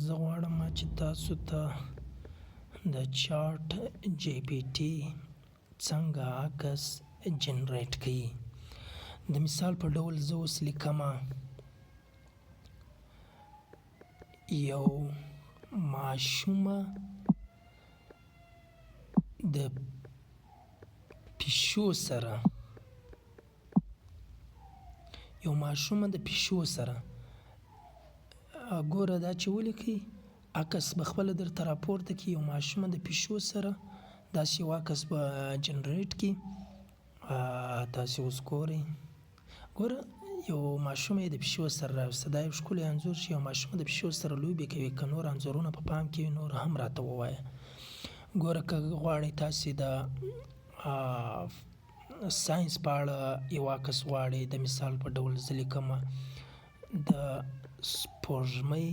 زه غواړم چې تاسو ته د چاټ جي پي ټي څنګه عکس جنریټ کوي. د مثال په ډول زه اوس لیکم یو ماشومه د پیشو سره، یو ماشومه د پیشو سره. ګوره دا چې ولیکئ عکس به خپله درته راپورته کړي. یو ماشومه د پیشو سره داسې یو عکس به جنریټ کړي. تاسې اوس ګورئ، ګوره یو ماشومه یې د پیشو سره راوسته. دا یو ښکلی انځور چې یو ماشومه د پیشو سره لوبې کوي. که نور انځورونه په پام کې وي نور هم راته ووایه. ګوره که غواړئ تاسې د ساینس په اړه یو عکس غواړئ، د مثال په ډول زه لیکم د سپوږمۍ.